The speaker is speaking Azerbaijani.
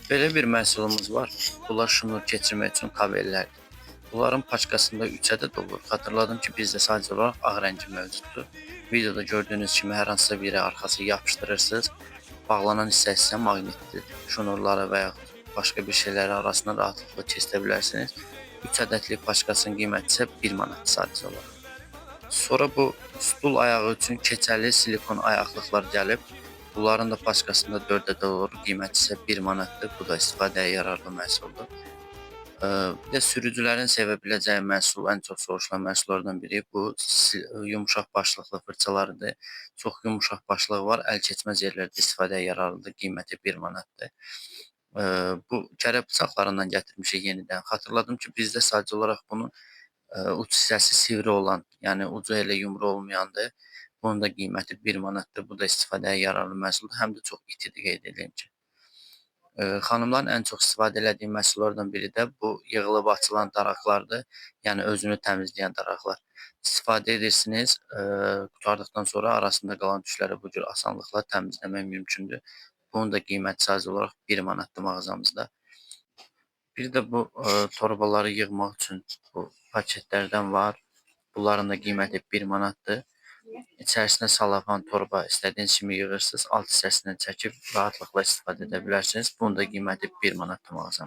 Belə bir məhsulumuz var. Bunlar şnur keçirmək üçün kabellərdir. Bunların paçkasında 3 ədəd olur. Xatırladım ki, bizdə sadəcə olaraq ağ rəngi mövcuddur. Videoda gördüyünüz kimi hər hansısa bir yerə arxası yapışdırırsınız. Bağlanan hissəsi isə maqnitdir. Şnurları və yaxud başqa bir şeyləri arasına rahatlıqla keçirə bilərsiniz. 3 ədədlik paçkasının qiyməti isə 1 manat sadəcə olaraq. Sonra bu stul ayağı üçün keçəli silikon ayaqlıqlar gəlib. Bunların da paçkasında 4 ədəd olur. Qiyməti isə 1 manatdır. Bu da istifadəyə yararlı məhsuldur. Bir də sürücülərin sevə biləcəyi məhsul, ən çox soruşulan məhsullardan biri bu yumşaq başlıqlı fırçalarıdır. Çox yumşaq başlığı var, əl keçməz yerlərdə istifadəyə yararlıdır. Qiyməti 1 manatdır. Bu kərə bıçaqlarından gətirmişik yenidən. Xatırladım ki, bizdə sadəcə olaraq bunun uc hissəsi sivri olan, yəni ucu elə yumru olmayandır. Bunun da qiyməti 1 manatdır. Bu da istifadəyə yararlı məhsuldur. Həm də çox itidir, qeyd edeyim ki. Xanımların ən çox istifadə elədiyi məhsullardan biri də bu yığılıb açılan daraqlardır. Yəni özünü təmizləyən daraqlar. İstifadə edirsiniz, qurtardıqdan sonra arasında qalan tükləri bu cür asanlıqla təmizləmək mümkündür. Bunun da qiyməti sadəcə olaraq 1 manatdır mağazamızda. Bir də bu torbaları yığmaq üçün bu paketlərdən var. Bunların da qiyməti 1 manatdır. İçərisinə salafan torba istədiyiniz kimi yığırsınız. Alt hissəsindən çəkib rahatlıqla istifadə edə bilərsiniz. Bunun da qiyməti 1 manatdır mağazamızda.